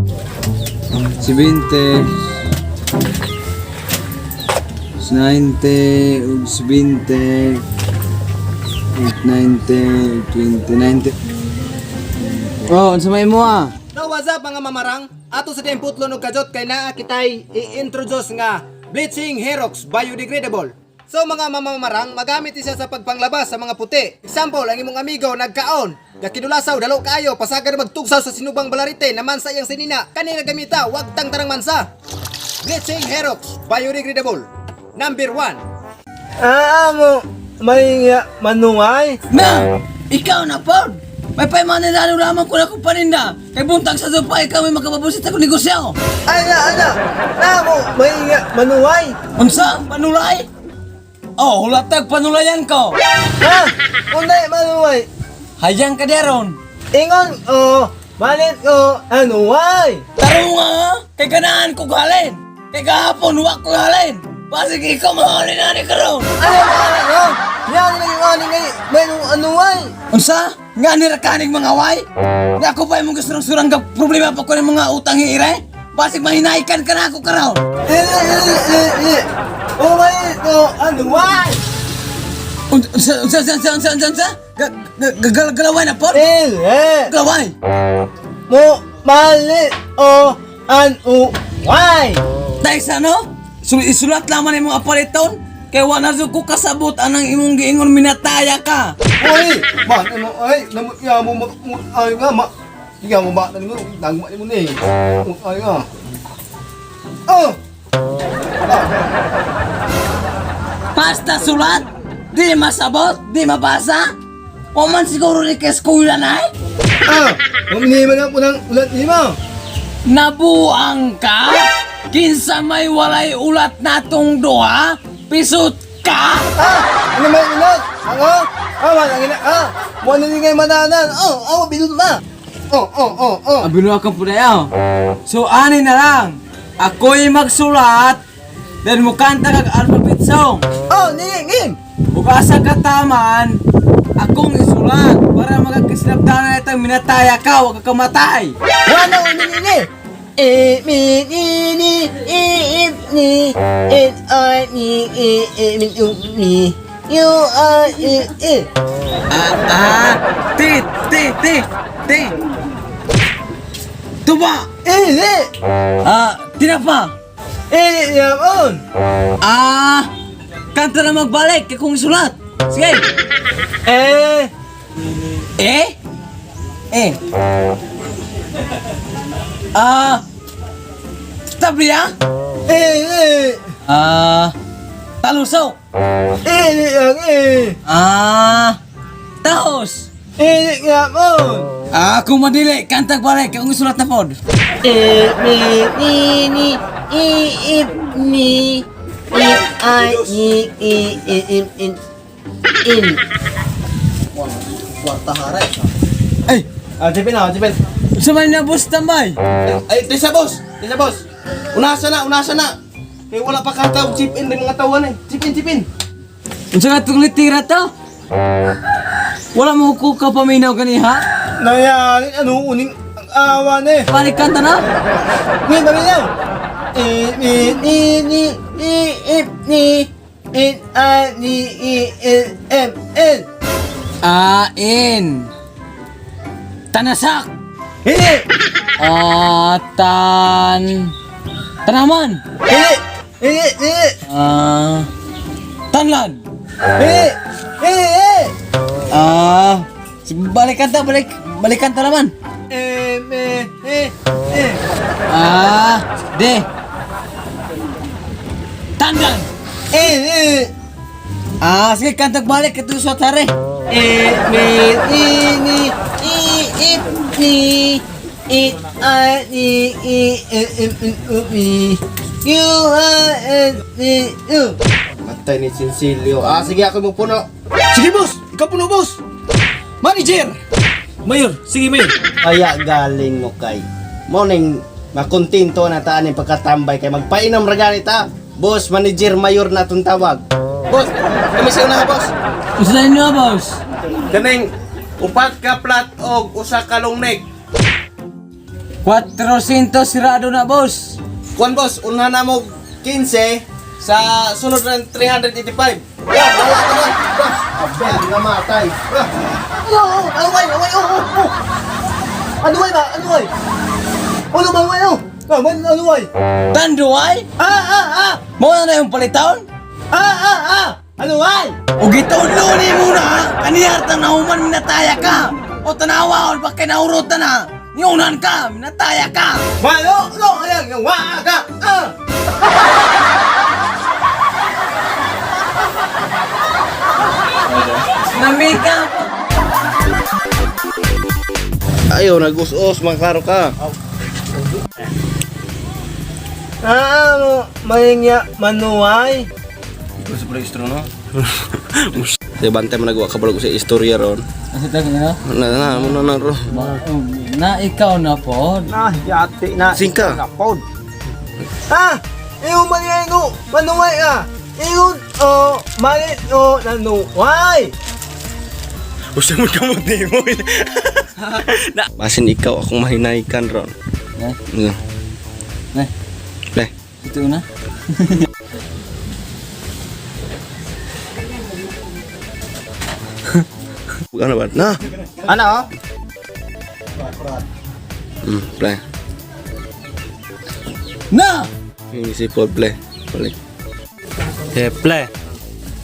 70, 90 ug 70, 90, 20, 90. Oh, unsa may mo ah? Now, what's up, mga mamarang? Ato sa tiyang putlon og kajot kay naa kitay i-introduce nga Bleaching Herox Biodegradable. So mga mamamarang, magamit siya sa pagpanglabas sa mga puti. Example, ang imong amigo nagkaon, gakidulasaw dalo kaayo, pasagad magtugsaw sa sinubang balarite naman sa iyang sinina. Kani gamita, wag tang tarang mansa. Bleaching Herox Biodegradable. Number 1. Ah, mo may manungay. Na! Ikaw na, Paul! May paimanilalo lamang ko na kong paninda. Kay buntag sa sopa, ikaw may makapabusit ako negosyo. Ana ana. Na mo may manungay. Unsa? Panulay? Oh, hulatag panulayan ko. Ha? Unay manungay. Hayang ka diaron. Ingon ko, malit ko anuay. Tarong nga, ha? Kay kanaan ko halin. Kay kahapon, wa ko halin. Pasig ikaw mahalin na ni karon. Ano ba ano? Yan lagi ani ngay may anuay. Unsa? Nga ni rakanig mga way? Nga ako pa imong gusto surang ka problema pa ko ng mga utang hiire? Basig mahinaikan ka na ako karon. Ili ili ili ili. O malit ko anuay. Unsa, unsa, unsa, unsa, unsa, unsa, unsa? Galaway na po? Ili. Galaway! Mo malit o anuay. Dahil sa ano? Isulat lamang imong apaliton? Kay wala na ko kasabot anang imong giingon minataya ka. Uy, ba ano ay namo ya mo ay nga ma. Ya mo ba nimo nang mo ni. Ay nga. Oh. Basta sulat, di masabot, di mabasa. O man siguro ni ka eskwela na eh. Ah, umini man ang unang ulat nimo. Nabuang ka? Kinsa may walay ulat natong duha? Pisot ka? Ah, ano may ulat? Ako? Ah, man ang ina. Ah, mo ano ni ngay mananan. Oh, aw binut na. Oh, oh, oh, oh. Abino ka po na yaw. So ani na lang. Ako'y magsulat, then mukanta kag alphabet song. Oh, ni ngim. Ug asa ka taman, akong isulat para magkakislaptanan itang minataya ka, wag ka kamatay. Wala uni ni ni. E mi ni ni e e ni n I ni e e mi u ni U I E E. Ah, ah, T, T, T, T. Tuba! E le. Ah, tinapa. E ya on. Ah, kanta na magbalik kay kong isulat. Sige. Eh. Eh? Eh. Ah, tabliya? E le. Ah, talusaw. E le yang e. Ah, tahos. E ya on. Ah, kung madili, kantag balik kay kong isulat na pod. E mi ni ni e e ni E I E E E M N N. Kwarta haray. Ay, Ah, Jepin ah, Jepin. sa man na boss tambay. Ay, tisa boss! Tisa boss! Unasa na, unasa na! Kay wala pa kata og chip in rin mga tawa na eh. Chip in, chip in! Unsa nga itong litira to? Wala mo ko kapaminaw ganiha? Nangyari, ano, uning ang awa na eh. Balik kanta na? Ni, paminaw! E, mi, ni, ni, i, i, ni, N, I, ni, I, L, M, N. Ah, in. Tanasak. Hindi! Ah, tan. Tanaman. Hindi! Hindi! Hindi! Ah, tanlan. Hindi! Hindi! Hindi! Ah, balikan ta, balik, balikan ta naman. M, E, E, E. Ah, de. Tandan. E, E. Ah, sige, kantag balik ito sa tare. E, mi, ni, ni, i, i, ni, I, I, ni, I, L, M, N, U, V, Q, R, S, T, U. Matay ni Sincilio. Ah, sige ako mo puno. Sige boss, ikaw puno boss. Manager. Mayor, sige mayor. Kaya galing no kay. Morning, makontento na taan yung pagkatambay kay magpainom ra ganit ha. Boss, manager, mayor na itong tawag. Boss, kami sa una boss. Unsa inyo, boss? Kaning upat ka plat og usa ka long neck. 400 sirado na, boss. Kuan boss, una na mo 15 sa sunod na 385. Ya, wala ka na. Boss, abel namatay. Ah. Ano? Ano way? Ano way? Oh, oh, oh. Ano way ba? Ano way? Ano ba way? Oh. Ah, man, ano way? Tanduay? Ah, ah, ah. Mo na yung palitaon? Ah, ah, ah. Ano way? O gitulo ni mo na, kaniyartang nahuman minataya ka. O tanawaon pa kinaurot na na. Niunan ka, minataya ka. Malo, no, ayan, wa ka. Ah. Namika. Ayaw, nagus-us, maklaro ka. Ah, ano, mahingya, manuay. Ikaw sa registro, no? Di bantay mo nagawa ka balog sa istorya ron. Asa tayo na? Na na mo na na ron. Na ikaw na po. Na, yati na. Singka. Na, pod. Ah, iyo man yan ko, manuay ah. Iyo, oh, mali, oh, nanuay. Gusto mo kamot ni mo. Basin ikaw akong mahinaykan ron. Ne, Ne. ne, Le. ito na. Ano ba? Na. Ano? Oh? Play. Na! Yung si Paul play. Balik. Eh, play.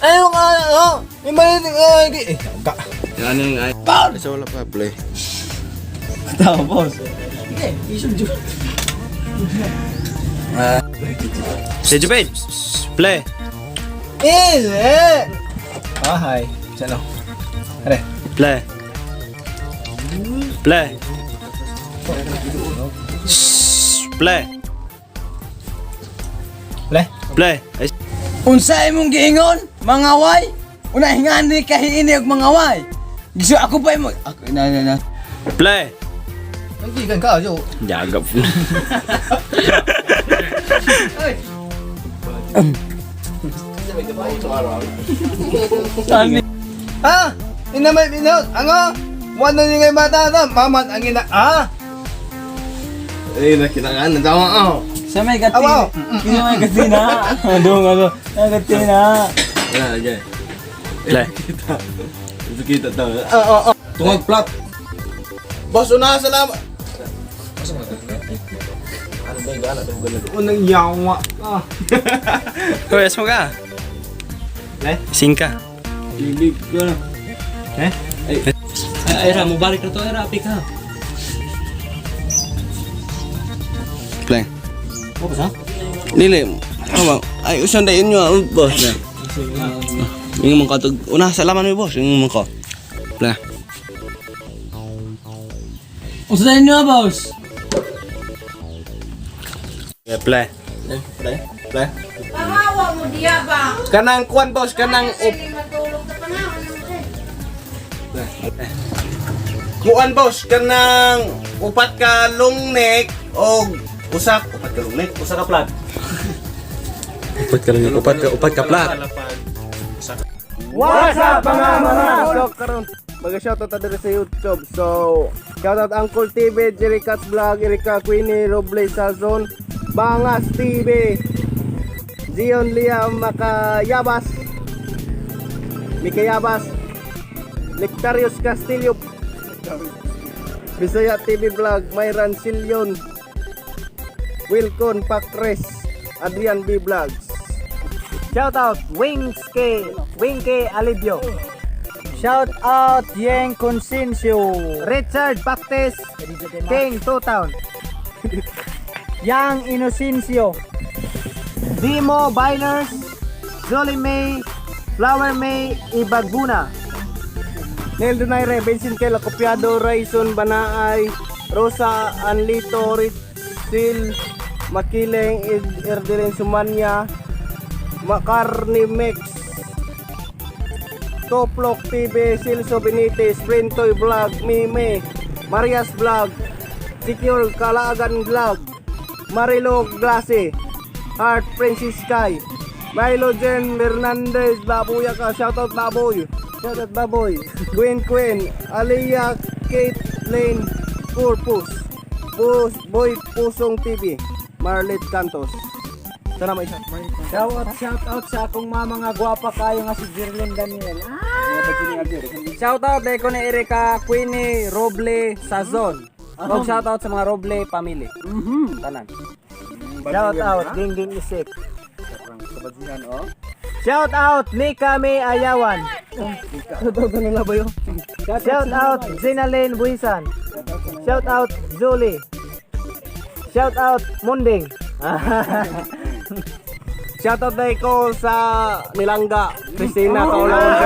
Ano ka, ano? Yung mali, eh, ka. Ano yung ay? Paul! Isa wala pa play. Tama, boss. Si Jupin. Play. Eh, eh. Ah, hi. Sano? Are. Play. Play. Play. Play. Play. Ay, Unsa imong giingon, mga way? Una hingani kahiini og mga way. Giso ako pa imo. Ako na na na. Play. Nagtigan ka, yo. Jagap. Ah, ina may ina, ano? Wala ni ngay bata na, maman ang ina, ah. Eh, nakinangan. Tama oh. Sa may gati. Awaw. Kino may gati na. Dong ako. May gati na. Yeah, okay. Play. Kita. Kita Oo, oo. Tungag plat. Boss, una salamat. Unang yawa. Ah. Kuya, mo ka. Le? Singka. Ibig ko na. Eh? Ay, era mo balik na to, era api ka. Play. Dili. Ano ba? Ay, usan dayon nyo, ah, boss. Yung mga katog. Una, salamat mo, boss. Yung mga ko. Play. Unsa inyo, boss? Play. Play. Play. Pangawa mo diya ba? Kanang kuan, boss. Kanang up. Sige, matulog ka pa na. Ano ba? Kuan, boss. Kanang upat ka long neck o usak. Upat ka long neck. Usa ka plat. Upat ka long neck. Upat ka plat. What's up mga mga? So karon mag-shoutout ta diri sa YouTube. So shoutout Uncle TV, Jerry Cats Vlog, Erika Queenie, Roble Sazon, Bangas TV, Zion Liam Makayabas, Mikayabas, Nectarius Castillo, Bisaya TV Vlog, Myran Silion, Wilcon Pacres, Adrian B Vlogs. Shout out Wings K, Wing K Alibio. Shout out Yeng Consencio. Richard Baptist, King Two Town. Yang Inocencio. Dimo Biners, Jolly May, Flower May Ibagbuna. Nel Donaire, Vincent Kela, Copiado, Rayson, Banaay, Rosa, Anlito, Ritzel, Makiling, Erdelin Sumanya, Macarni Mix, Toplok TV, Silso Benitez, Printoy Vlog, Mime, Marias Vlog, Secure Kalaagan Vlog, Marilo Glase, Heart Princess Sky, Milo Jen Hernandez, Babuya ka, shoutout Baboy, shoutout Baboy, Gwen Gwen, Aliyah Kate Lane, Corpus. Boy Pusong TV, Marlet Cantos. Sana may isa. Shout out, shout out sa akong mama nga gwapa kayo nga si Jerlyn Daniel. Ah! Shout out dahil ko ni Erika Queenie Roble Sazon. Og shout out sa mga Roble family. Tanan. Shout out Dingding Isip. Shout out Nika May Ayawan. Shout out Zinalyn Buisan. Shout out Julie. Shout out Munding. Shout out dahil ko sa Nilangga, Christina Kaulawang.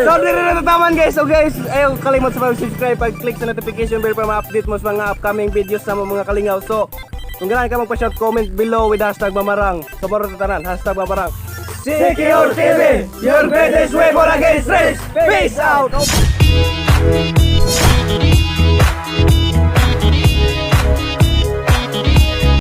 So, di rin natataman, guys. So guys, ayaw kalimot sa pag-subscribe, pag-click sa notification bell para ma-update mo sa mga upcoming videos sa mga kalingaw. So, kung ganahan ka magpa-shout, comment below with #Mamarang. So, para sa tanan, #Mamarang. Secure TV, your greatest weapon against rage. Peace out!